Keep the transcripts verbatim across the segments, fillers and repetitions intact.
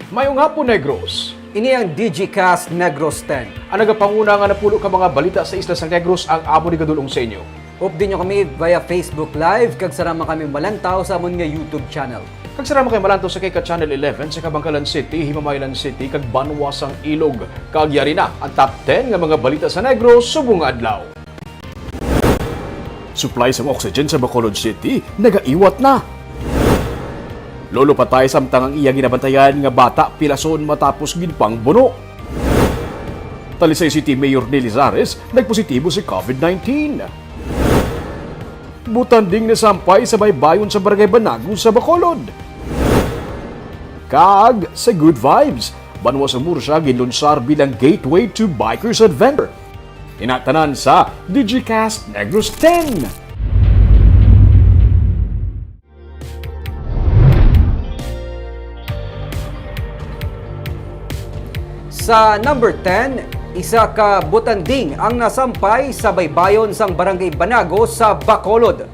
Mayong hapon, Negros. Ini ang Digicast Negros ten. Ang nagapanguna nga napulo ka mga balita sa isla sang Negros ang amo ni gadulong sa inyo. Updi nyo kami via Facebook Live, kag sarama kami malantaw sa amon nga YouTube channel. Kag sarama kay malantaw sa kay ka Channel eleven sa Kabankalan City, Himamaylan City, kag Banwa sang Ilog. Kag yari na ang top ten nga mga balita sa Negros subong nga adlaw. Supply sang oxygen sa Bacolod City nagaiwat na. Lolo patay samtang ang iya ginabantayan nga bata pilason matapos ginpangbuno. Talisay City Mayor Neil Lizares nagpositibo sa COVID nineteen. Butanding nasampay sa baybayon sa Barangay Banago sa Bacolod. Kag sa Good Vibes, Banwa sa Murcia ginlunsar bilang gateway to bikers adventure. Ina tanan sa Digicast Negros ten. Sa number ten, isa ka butanding ang nasampay sa baybayon sang Barangay Banago sa Bacolod.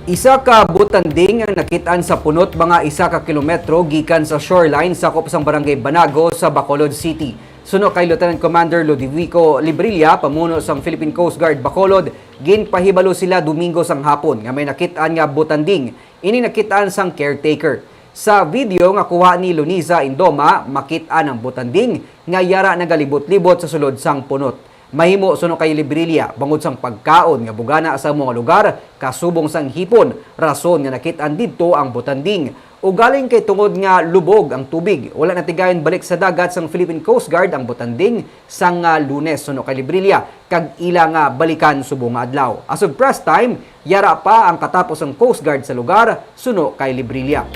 Isa ka butanding ang nakit-an sa punot mga isa ka kilometro gikan sa shoreline sakop sang Barangay Banago sa Bacolod City. Suno kay Lieutenant Commander Ludovico Librilla, pamuno sang Philippine Coast Guard Bacolod, ginpahibalo sila Domingo sang hapon nga may nakit-an nga butanding. Ini nakit-an sang caretaker. Sa video nga kuha ni Lunisa Indoma, makit-an ang butanding nga yara nagalibot-libot sa sulod sang punot. Mahimo suno kay Librilla bangod sang pagkaon nga bugana sa mga lugar kasubong sang hipon, rason nga nakit-an didto ang butanding. Ugaling kay tungod nga lubog ang tubig, wala natigayon balik sa dagat sang Philippine Coast Guard ang butanding sang, ah, Lunes, suno kay Librilla, kag ila nga balikan subong nga adlaw. As of press time, yara pa ang katapos sang Coast Guard sa lugar, suno kay Librilla.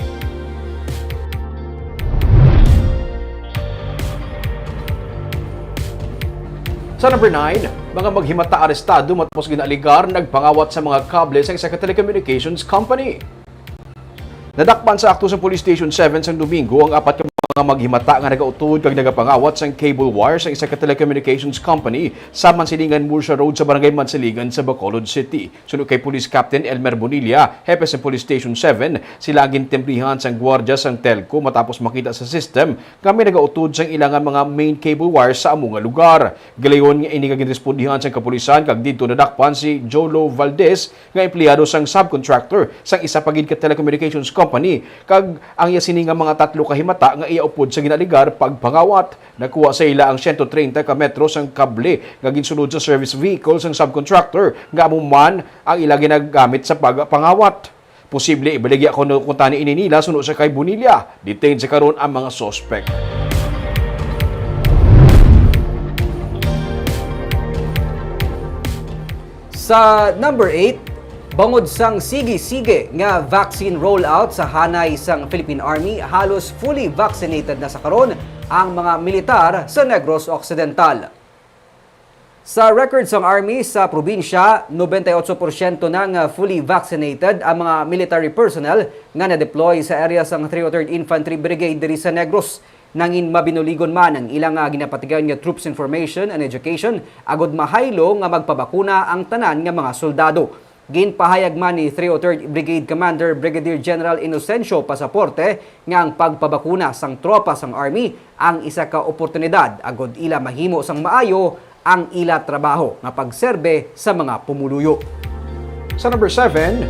Sa number nine, mga maghimata arestado matapos ginaaligar nagpangawat sa mga kable sa isa ka telecommunications company. Nadakpan sa akto sa Police Station seven sang Domingo ang apat ka mga maghimata nga nagautod kag nagapangawat sang cable wire sa isa ka telecommunications company sa Mansilingan Murcia Road sa Barangay Mansiligan sa Bacolod City. Suno kay Police Captain Elmer Bonilla, hepe sa Police Station seven, sila ang gintimbrihan sang gwardya sang telco matapos makita sa system nga may nagautod sang ila nga mga main cable wire sa amo nga lugar. Gilayon nga ini nga ginrespondihan sang kapulisan kag didto nadakpan si Jolo Valdez nga empleyado sang subcontractor sang isa pa gid ka telecommunications company, kag ang iya sini nga mga tatlo ka himata nga iya upod sa ginaaligar pagpangawat. Nakuha sa ila ang siyento treinta ka metro sang kable nga ginsulod sa service vehicle sang subcontractor nga amo man ang ila ginagamit sa pagpangawat. Posible ibaligya kuno kuntani ini nila suno sa kay Bonilla. Detained sa karon ang mga suspek. Sa number eight, bangod sang sige-sige nga vaccine rollout sa hanay sang Philippine Army, halos fully vaccinated na sa karon ang mga militar sa Negros Occidental. Sa record sang Army sa probinsya, nobenta y otso porsyento na nga fully vaccinated ang mga military personnel nga na-deploy sa area sang three oh third Infantry Brigade diri sa Negros. Nangin mabinuligon man ang ilang, ah, ginapatigayon nga troops information and education agud mahaylo nga magpabakuna ang tanan nga mga soldado. Ginpahayag man ni three oh third Brigade Commander Brigadier General Inocencio Pasaporte nga ang pagpabakuna sang tropa sang Army ang isa ka oportunidad agud ila mahimo sang maayo ang ila trabaho nga pagserbe sa mga pumuluyo. Sa number seven,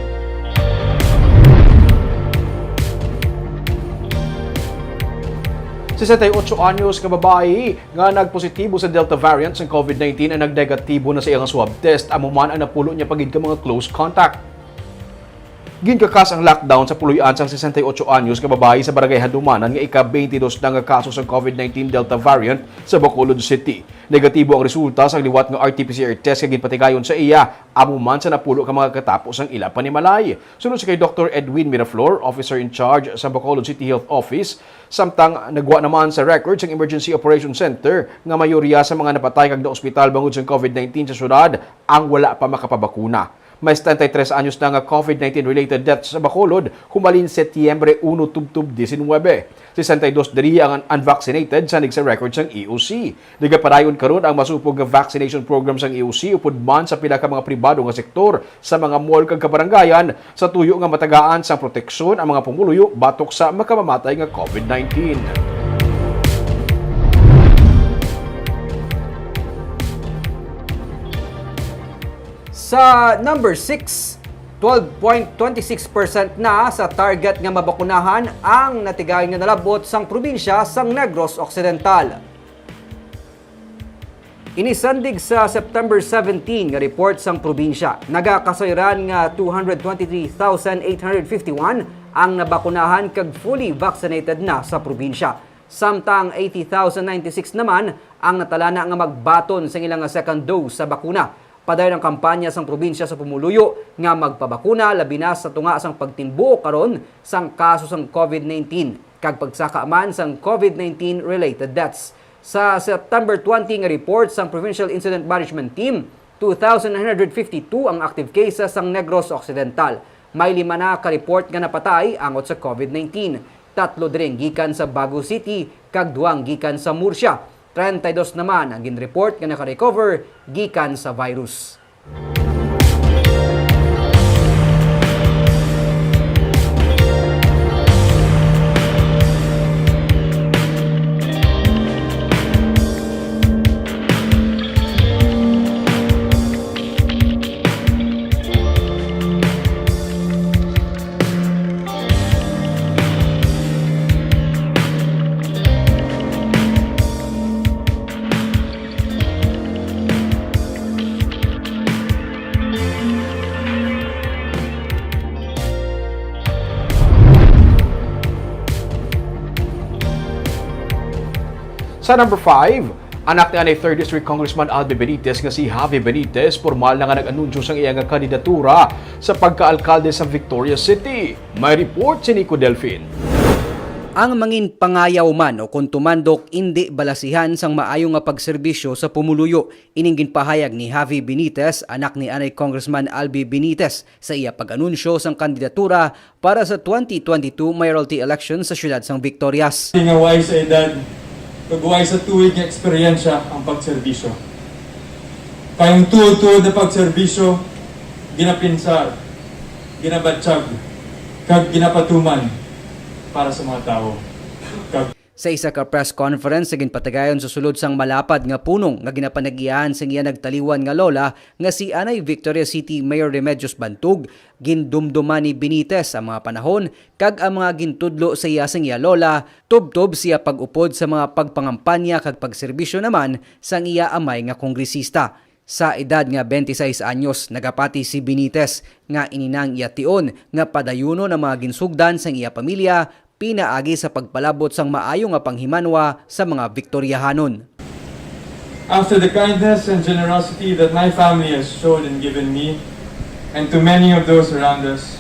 sesenta y ocho anyos nga babayi nga nagpositibo sa Delta variant sang COVID nineteen ang nagnegatibo na sa iyang swab test, amo man ang napulo niya pa gid ka mga close contact. Ginkakas ang lockdown sa puloy-an sang sesenta y ocho anyos nga babayi sa Barangay Handumanan nga ika-twenty-dos na nga kaso sang COVID nineteen Delta variant sa Bacolod City. Negatibo ang resulta sang liwat nga R T P C R test nga ginpatigayon sa iya, amo man sa napulo ka mga katapo sang ila panimalay. Suno sa kay Doktor Edwin Miraflor, officer in charge sa Bacolod City Health Office, samtang nagwa naman sa record sang Emergency Operation Center nga mayorya sa mga napatay kag naospital bangod sang COVID nineteen sa syudad ang wala pa makapabakuna. May setenta y tres anyos na nga COVID nineteen related deaths sa Bacolod humalin Setyembre uno tubtob diecinuebe. Sesenta y dos diri ang unvaccinated, sanig sa record sang E O C. Nagapadayon karon ang masupog nga vaccination program sang E O C upod man sa pila ka mga pribado nga sektor sa mga mall kag kabarangayan sa tuyo nga matagaan sang proteksyon ang mga pumuluyo batok sa makamamatay nga COVID nineteen. Sa number six, twelve point twenty six percent na sa target nga mabakunahan ang natigayon nga nalab-ot sang probinsya sang Negros Occidental. Inisandig sa September seventeen nga report sang probinsya, nagakasayran nga two hundred twenty-three thousand eight hundred fifty-one ang nabakunahan kag fully vaccinated na sa probinsya. Samtang eighty thousand ninety-six naman ang natalana nga magbaton sang ila nga second dose sa bakuna. Padayon ang kampanya sang probinsya sa pumuluyo nga magpabakuna, labi na sa tunga sang pagtimbuok karon sang kaso sang covid nineteen kag pagsaka man sang covid nineteen related deaths. Sa September twenty nga report sang Provincial Incident Management Team, two thousand nine hundred fifty-two ang active cases sang Negros Occidental. May lima na ka report nga napatay angot sa covid nineteen. Tatlo diri ang gikan sa Bago City kag duha ang gikan sa Murcia. Treinta y dos naman ang ginreport nga naka-recover gikan sa virus. Sa number five, anak ni anay third District Congressman Albi Benitez nga si Javi Benitez, pormal na nga nag-anunsyo sang iya nga kandidatura sa pagkaalkalde sa Victoria City. May report si Nico Delfin. Ang mangin pangayaw man o kon tumandok, indi balasihan sang maayo nga pagserbisyo sa pumuluyo. Ining ginpahayag ni Javi Benitez, anak ni anay Congressman Albi Benitez, sa iya pag-anunsyo sang kandidatura para sa twenty twenty-two mayoralty election sa siyudad sang Victorias. Nga way sa edad, kag way sa tuig nga eksperyensya ang pagserbisyo. Kay ang tuod-tuod na pagserbisyo, ginapinsar, ginabatyag, kag ginapatuman para sa mga tawo. Kag Sa isa ka press conference nga ginpatigayon sa sulod sang malapad nga punong nga ginapanag-iyahan sang iya nagtaliwan nga lola nga si Anay Victoria City Mayor Remedios Bantug, gindumduman ni Benitez ang mga panahon kag ang mga gintudlo sa iya sang iya lola tubtob siya pag-upod sa mga pagpangampanya kag pagserbisyo naman sang iya amay nga kongresista. Sa edad nga twenty-six anyos, nagapati si Benitez nga ini na ang iya tion nga padayunon ang mga ginsugdan sang iya pamilya pinaagi sa pagpalabot sang maayo nga panghimanwa sa mga Victoriahanon. After the kindness and generosity that my family has shown and given me, and to many of those around us,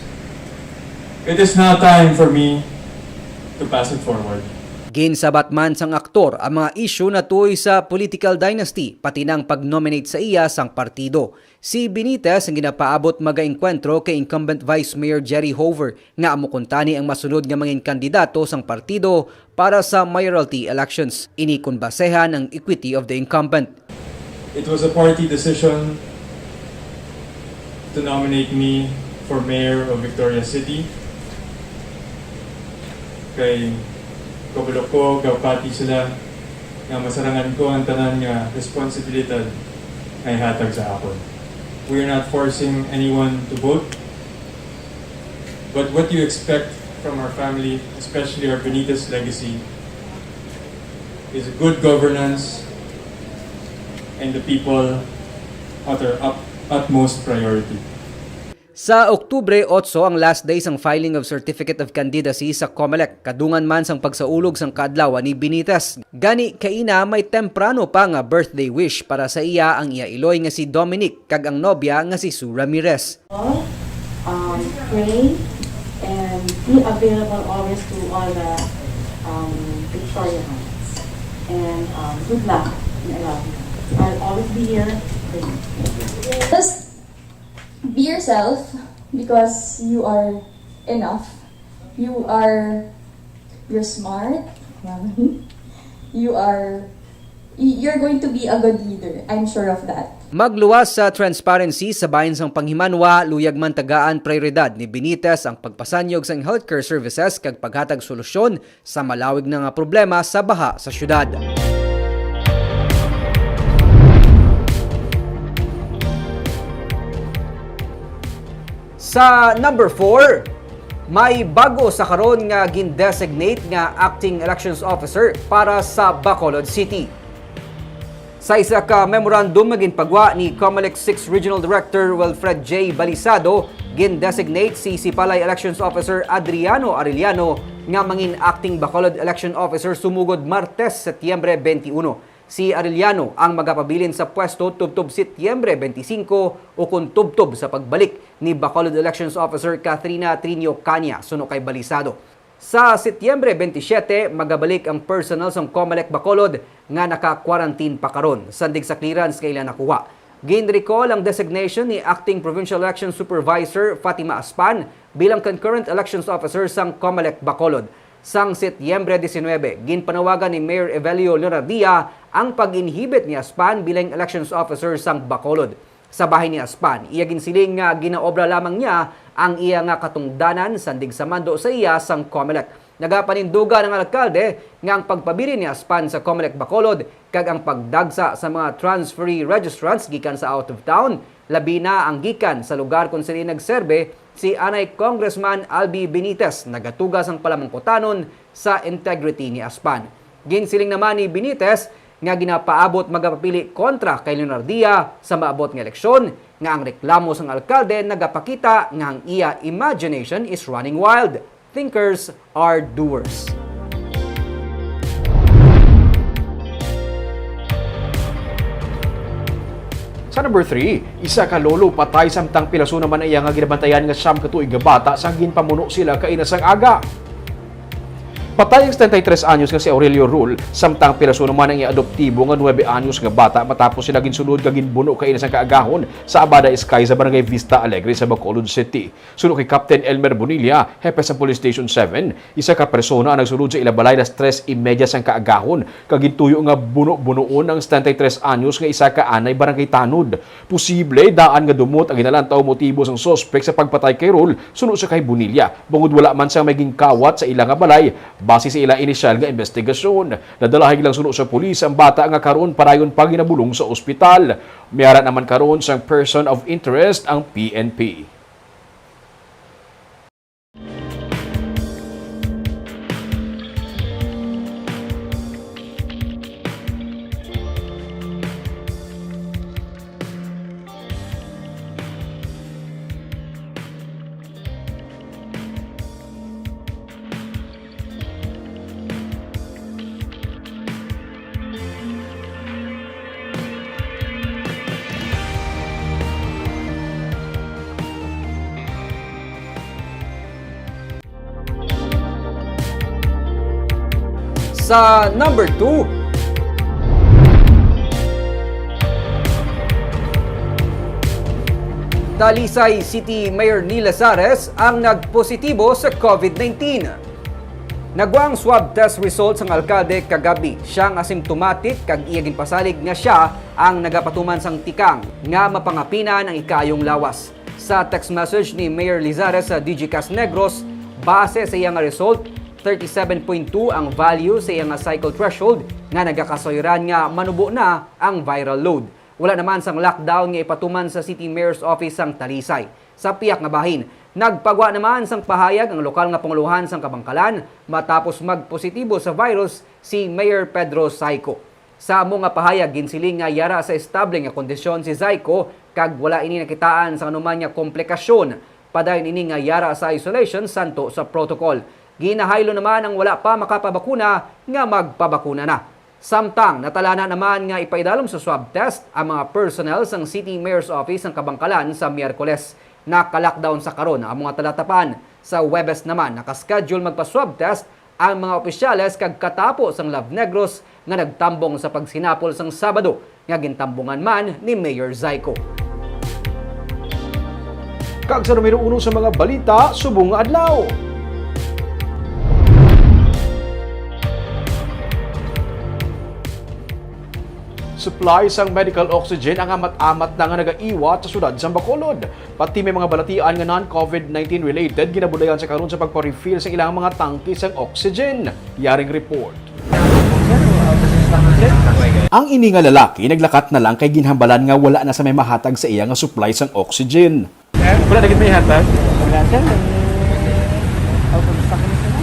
it is now time for me to pass it forward. Ginsabat man sang aktor ang mga isyu natuoy sa political dynasty, pati na ang pag-nominate sa iya sang partido. Si Benitez ang ginapaabot magaengkwentro kay incumbent Vice Mayor Jerry Hoover nga amo kuntani ang masunod nga mangin kandidato sang partido para sa mayoralty elections. Ini kon basehan ang equity of the incumbent. It was a party decision to nominate me for mayor of Victoria City. Kay kabalo ko, gapati sila nga masarangan ko ang tanan nga responsibilidad nga ihatag sa akon. We are not forcing anyone to vote, but what you expect from our family, especially our Benitez legacy, is good governance and the people at our up-, utmost priority. Sa Oktubre otso ang last day sang filing of Certificate of Candidacy sa Comelec, kadungan man sang pagsaulog sang kaadlawan ni Benitez. Gani, kaina may temprano pa nga birthday wish para sa iya ang iya iloy nga si Dominic kag ang nobya nga si Sue Ramirez. Um, pray and be available always to all the, um, Victorians. And, um, good luck. And I love you. I'll always be here for you. Just be yourself because you are enough. You are, you're smart. You are, y-, you're going to be a good leader. I'm sure of that. Magluwas sa transparency sa bahin sang panghimanwa, luyag man tagaan prioridad ni Benitez ang pagpasanyog sang healthcare services kag paghatag solusyon sa malawig na nga problema sa baha sa syudad. Sa number four, may bago sa karon nga gin-designate nga acting elections officer para sa Bacolod City. Sa isa ka memorandum nga ginpagwa ni Comelec six Regional Director Wilfred J Balisado, gin-designate si Sipalay Elections Officer Adriano Arellano nga mangin acting Bacolod Election Officer sumugod Martes, Setyembre twenty-one. Si Arellano ang magapabilin sa pwesto tubtob Setyembre twenty-five ukon tubtob sa pagbalik ni Bacolod Elections Officer Cathrina Trinio Caña, suno kay Balisado. Sa Setyembre twenty-seven, magabalik ang personnel sang Comelec Bacolod nga naka-quarantine pa karon, sandig sa clearance nga ila nakuha. Gin-recall ang designation ni Acting Provincial Election Supervisor Fatima Aspan bilang Concurrent Elections Officer sang Comelec Bacolod. Sang Setyembre diecinuebe, ginpanawagan ni Mayor Evelio Leonardia ang pag-inhibit ni Aspan bilang Elections Officer sang Bacolod. Sa bahin ni Aspan, iya ginsiling nga ginaobra lamang niya ang iya nga katungdanan sandig sa mando sa iya sang Comelec. Nagapanindugan ang alkalde nga ang pagpabilin ni Aspan sa Comelec Bacolod kag ang pagdagsa sa mga transferee registrants gikan sa out of town, labi na ang gikan sa lugar kon sini nagserbe si anay Congressman Albi Benitez, nagatuga sang palamangkutanon sa integrity ni Aspan. Ginsiling naman ni Benitez nga ginapaabot magapapili kontra kay Leonardia sa maabot nga eleksyon, nga ang reklamo sang alkalde nagapakita nga ang iya imagination is running wild. Thinkers are doers. Sa number three, isa ka lolo patay samtang pilaso naman ang iya nga ginabantayan nga siyam ka tuig nga bata sa ginpamuno sila kaina sang aga. Patay ang setenta y tres anyos nga si Aurelio Rul, samtang pilaso naman ang iya adoptibo nga nuebe anyos nga bata matapos sila ginsulod kag ginbuno kaina sang kaagahon sa Abada Sky sa Barangay Vista Alegre sa Bacolod City. Suno kay Captain Elmer Bonilla, hepe sa Police Station seven, isa ka persona ang nagsulod sa ila balay las tres y media sang kaagahon kag gintuyo nga buno-bunoon ang setenta y tres anyos nga isa ka anay barangay tanod. Posible daan nga dumot ang ginalantaw motibo sang suspek sa pagpatay kay Rul, suno sa kay Bonilla, bangod wala man sang may ginkawat sa ila nga balay. Base sa ila inisyal nga investigasyon, nadala higlang suno sa pulis ang bata nga karon padayon pa ginabulong sa ospital. May ara naman karon sang person of interest ang P N P. Sa number two, Talisay City Mayor Neil Lazares ang nagpositibo sa COVID nineteen. Nagwa ang swab test results ang alkalde kagabi. Siya ang asymptomatic kag iya ginpasalig nga siya ang nagapatuman sang tikang nga mapangapinan ang ikaayong lawas. Sa text message ni Mayor Lizares sa D G Cast Negros, base sa iya nga result, thirty-seven point two ang value sa iya nga cycle threshold nga nagakasayran nga manubo na ang viral load. Wala naman sang lockdown nga ipatuman sa City Mayor's Office sang Talisay. Sa pihak nga bahin, nagpagwa naman sang pahayag ang lokal nga pangulohan sang Kabangkalan matapos magpositibo sa virus si Mayor Pedro Saico. Sa amo nga pahayag, ginsiling nga yara sa estable nga kondisyon si Saico kag wala ini nakitaan sang anuman nga komplikasyon. Padayon ini nga yara sa isolation santo sa protocol. Ginahaylo naman ang wala pa makapabakuna nga magpabakuna na. Samtang natalana naman nga ipaidalom sa swab test ang mga personnel sang City Mayor's Office sang Kabangkalan sa Miyerkules. Naka-lockdown sa karon ang mga talatapan. Sa Huwebes naman, naka-schedule magpa-swab test ang mga opisyales kag katapo sang Love Negros nga nagtambong sa pagsinapol sang Sabado nga gintambungan man ni Mayor Saico. Kag sa numero uno sa mga balita subong nga adlaw. Supply sang medical oxygen ang amat-amat na nga nagaiwat sa siyudad sang Bacolod. Pati may mga balatian nga non-COVID nineteen related ginabudlayan sa karon sa pagpa-refill sa ilang mga tangke sang oxygen. Yaring report. Ang ini nga lalaki naglakat na lang kay ginhambalan nga wala na sa may mahatag sa iya nga supply sang oxygen. Wala na gid may hatag? Wala, sir. May out of stock na sila.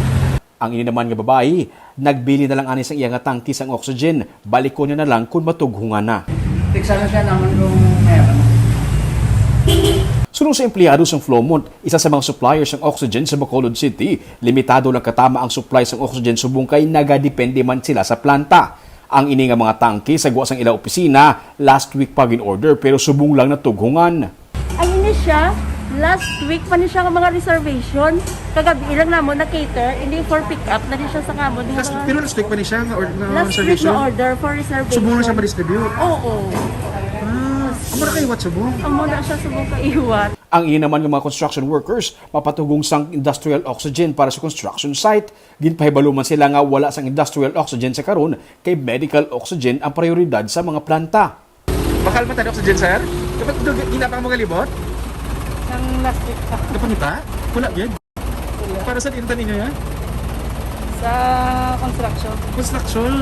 Ang ini naman nga babayi, nagbili na lang ani sang iya nga tangke sang oxygen, balikon niya na lang kon matughungan na. Tiksa na siya naman kung meron. Suno sa empleyado sang Flowmont, isa sa mga supplier sang oxygen sa Bacolod City, limitado lang katama ang supply sang oxygen subong kay nagadepende man sila sa planta. Ang ini nga mga tangke sa gwa sang ila opisina, last week pa gin-order pero subong lang natughungan. Ang ini siya, last week pa ni siya nga mga reservation. Kagabi lang namo na cater, hindi for pick up na di siya sa kamo. Last, pero last week pa ni siya nga or-, nga last week reservation? Na order for reservation. Subong na siya ma-distribute? Oo. Ah, amo na kaiwat subong? Amo na siya subong kaiwat. Ang ini naman nga mga construction workers, mapatugong sang industrial oxygen para sa construction site. Ginpahibalo man sila nga wala sang industrial oxygen sa karon kay medical oxygen ang prioridad sa mga planta. Bakal man tani oxygen, sir? Dapat do ginapang mga libot? Sang last week pa. Dapat nita? Wala gid. Para sa inta ninyo yan? Sa construction. Construction.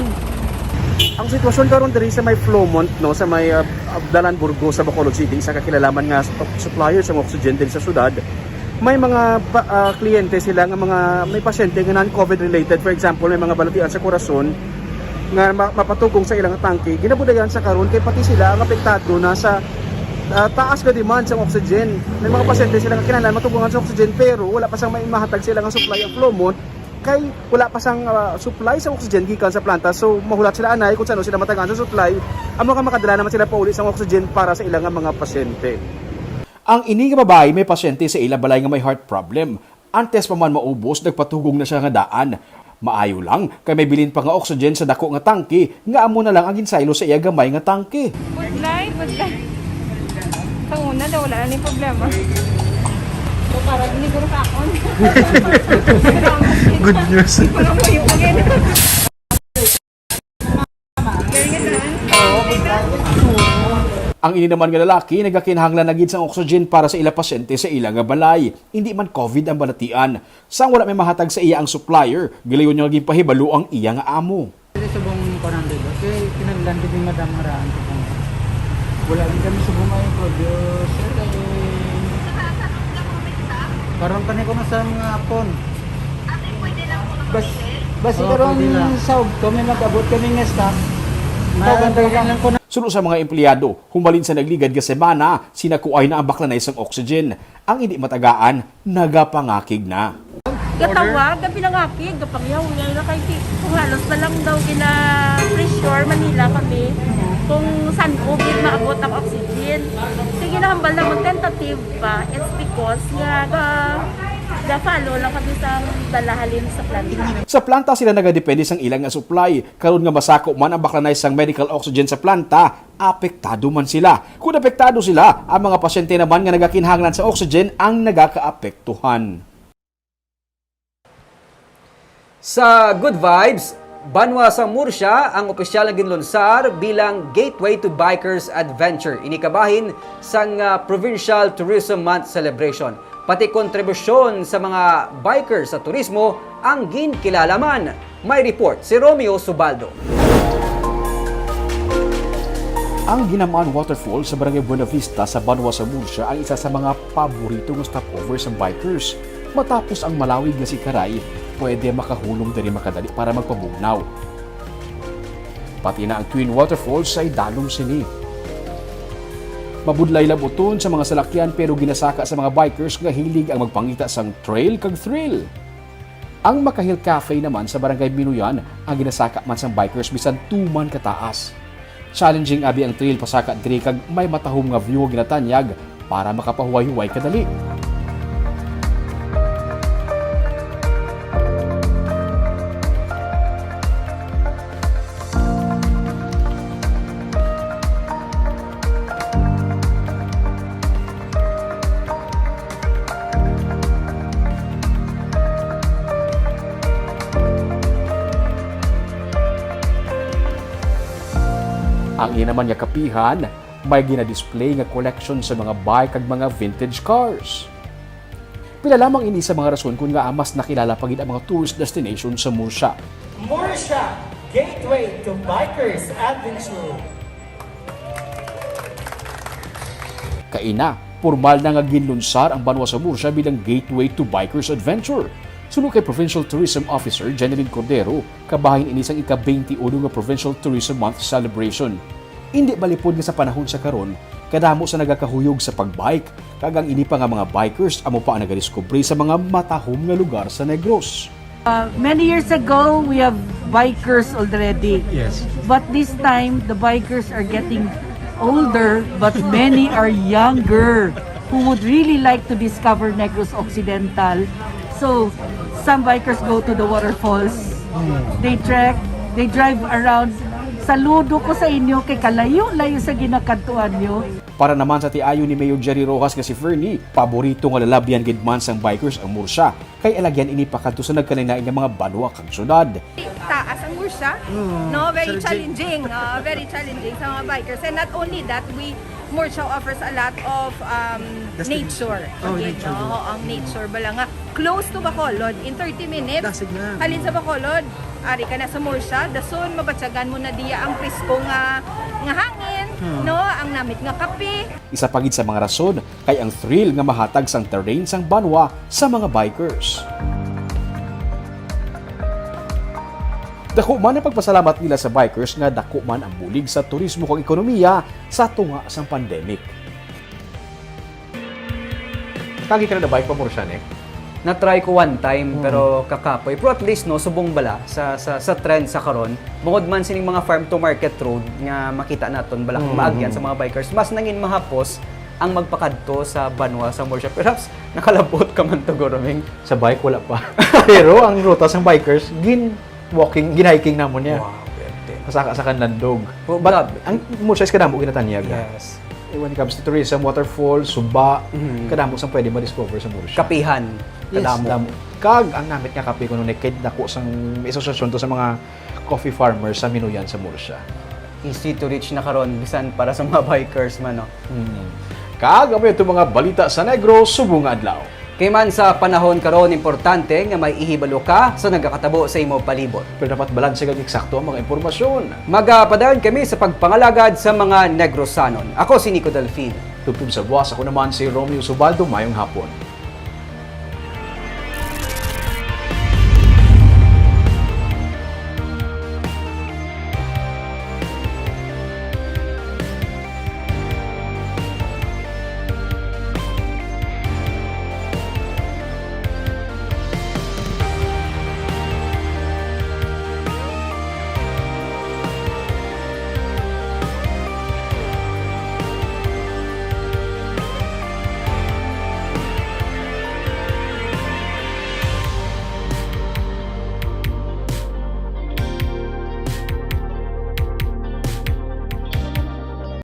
Ang sitwasyon karon diri sa may Flowmont, no, sa may, ah, Dalan Burgos sa Bacolod City, isa ka kilalaman nga sup-, supplier sa oxygen din sa syudad, may mga pa-, ah, kliyente sila nga mga may pasyente nga non-COVID related. For example, may mga balatian sa korason nga ma-, mapatugong sa ilang tangke. Ginabudayan sa karon kay pati sila ang apektado na sa, ah, taas nga demand sa oxygen. May mga pasyente sila nga kinahanglan matugongan sa oxygen pero wala pa sang may mahatag sila nga supply ang Flowmont kay wala pa sang, ah, supply sa oxygen gikan sa planta. So, mahulat sila anay kung saan sila matagaan sa supply. Amo nga makadala naman sila pauli sang oxygen para sa ilang nga mga pasyente. Ang ini nga babayi may pasyente sa ila balay nga may heart problem. Antes pa man maubos, nagpatugong na siya nga daan. Maayo lang, kay may bilin pa nga oxygen sa dako nga tangke, nga amo na lang ang ginsaylo sa iya gamay nga tangke. Good life, good life. Kang una daw, wala na ni problema. So, para gini guro sa akon. Good news. Wala mo yung again. Ang ini naman nga lalaki nagakinahanglan na gid sang oxygen para sa ila pasyente sa ila nga balay. Hindi man COVID ang balatian. Sang wala may mahatag sa iya ang supplier, gilayon niya nga ginpahibalo ang iya nga amo. Dili subong kuan ang dili. Kay kinahanglan gid ni madam nga raan subong. Wala gid kami subong ay producer, eh. Karon pa ni ko na sa mga hapon. Bas-, basi Oo, karon pwede lang. Sa ugto, may mag-abot kami nga stock. Ma-, Ikaw, ganda pwede lang. Lang ko na. Suno sa mga empleyado, humalin sa nagligad nga semana, sinakuay na ang baklanay sang oxygen. Ang hindi matagaan, nagapangakig na. Gatawag, gapinangakig, gapangyaw-yaw na kay ti-, kung halos na lang daw gina-pressure Manila kami kung san-o gid maabot ang oxygen. Sige, nahambal namon tentative ba? It's because nga ga-, ga-follow lang kami sa dala halin sa planta. Sa planta sila nagadepende sang ilang nga supply. Karon nga masako man ang baklanay sang medical oxygen sa planta, apektado man sila. Kung apektado sila, ang mga pasyente naman nga nagakinahanglan sa oxygen ang nagakaapektuhan. Sa Good Vibes, banwa sa Murcia ang opisyal nga ginlunsar bilang Gateway to Bikers Adventure. Ini kabahin sang, ah, Provincial Tourism Month celebration. Pati kontribusyon sa mga biker sa turismo ang ginkilala man. May report si Romeo Subaldo. Ang Ginamaan Waterfall sa Barangay Buenavista sa banwa sa Murcia ang isa sa mga paborito nga stopover sa bikers. Matapos ang malawig nga sikaray, pwede makahulom diri makadali para magpabugnaw. Pati na ang Twin Waterfalls sa idalom sini. Mabudlay labuton sa mga salakyan pero ginasaka sa mga bikers nga hilig ang magpangita sang trail kag thrill. Ang Macahil Cafe naman sa Barangay Minuyan ang ginasaka man sang bikers bisan tuman kataas. Challenging abi ang trail pasaka diri kag may matahom nga view nga ginatanyag para makapahuway-huway kadali. Ang iya naman nga kapihan, may gina-display nga collection sa mga bike kag mga vintage cars. Pila lamang ini sa mga rason kon ngaa mas nakilala pa gid ang mga tourist destination sa Murcia. Murcia, gateway to bikers adventure. Kaina, Pormal na nga ginlunsar ang banwa sa Murcia bilang gateway to bikers adventure. Suno kay Provincial Tourism Officer Jeneline Cordero, kabahin ini sang ika-twenty-one nga Provincial Tourism Month celebration. Indi malipod nga sa panahon sa karon, kadamo sa nagakahuyog sa pag-bike, kag ang ini pa nga mga bikers amo pa ang nagadiskubre sa mga matahom nga lugar sa Negros. Uh, many years ago, we have bikers already. Yes. But this time, the bikers are getting older, but many are younger who would really like to discover Negros Occidental. So, some bikers go to the waterfalls. They trek, they drive around. Saludo ko sa inyo kay kalayo-layo sa ginakadtuan nyo. Para naman sa tiayon ni Mayor Jerry Roxas nga si Fernie, paborito nga lalabyan gid man sang bikers ang Murcia, kay alagyan ini pakadto sa nagkalain-lain nga mga banwa kag syudad. Taas ang Murcia, no? Very challenging, ah, very challenging sa mga bikers. And not only that, we Murcia offers a lot of um, nature. Oh, Again, nature. No? Ang nature bala nga close to Bacolod in thirty minutes. Dasig na. Halin sa Bacolod, ari ka na sa Murcia, dason mabatyagan mo na diya ang presko nga nga hangin, no? Ang namit nga kape. Isa pa gid sa mga rason kay ang thrill nga mahatag sang terrain sang banwa sa mga bikers. Dako man ang pagpasalamat nila sa bikers nga dako man ang bulig sa turismo kag ekonomiya sa tunga sang pandemic. Kagi ka na bike pa Murcia, Nick? Na-try ko one time, pero kakapoy. Pero at least, no, subong bala sa, sa, sa trend sa karon. Bungod man sining mga farm to market road nga makita naton bala kung maagyan sa mga bikers, mas nangin mahapos ang magpakadto sa banwa sa Murcia. Perhaps nakalabot ka man to, Goroming. Sa bike, wala pa. Pero ang ruta sang bikers, gin walking, gin hiking namon niya. Wow, pwerte. Masaka sa Kanlandog. Oh, But grabe. Ang Murcia is kadamo ginatanyag. Yes. When it comes to tourism, waterfall, suba, Mhm. kadamo sang pwede ma-discover sa Murcia. Kapihan. Yes, Kadamo. damo. Kag ang namit nga kape kuno ni kay dako sang may association to sa mga coffee farmers sa Minuyan sa Murcia. Easy to reach na karon bisan para sa mga bikers man, no. Hmm. Kag amo ito mga balita sa Negros subong nga adlaw. Kay man sa panahon karon, importante nga may ihibalo ka sa nagakatabo sa imo palibot. Pero dapat balanse kag eksakto ang mga impormasyon. Magapadayon kami sa pagpangalagad sa mga Negrosanon. Ako si Nico Delfin. Tubtob sa buwas, ako naman si Romeo Subaldo. Mayong hapon.